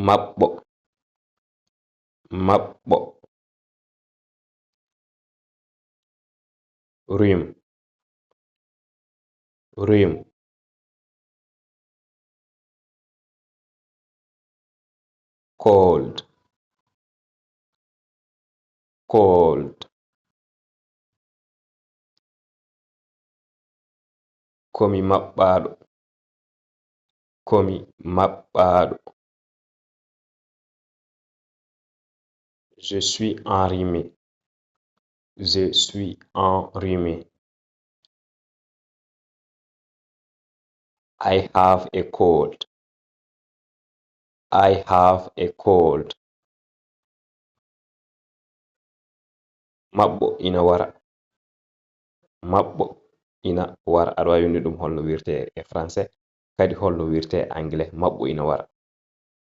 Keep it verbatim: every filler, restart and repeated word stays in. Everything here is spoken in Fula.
Maɓɓo. Maɓɓo. Rhume. Rhume. Cold. Cold. Ko mi maɓɓaaɗo. Ko mi maɓɓaaɗo. Je suis enrhumé. Je suis enrhumé. I have a cold. I have a cold. Maɓɓo ina wara. Maɓɓo ina wara. Aɗa waawi winde ɗum holno wirte e français, kadi holno wirte e anglais. Maɓɓo ina wara.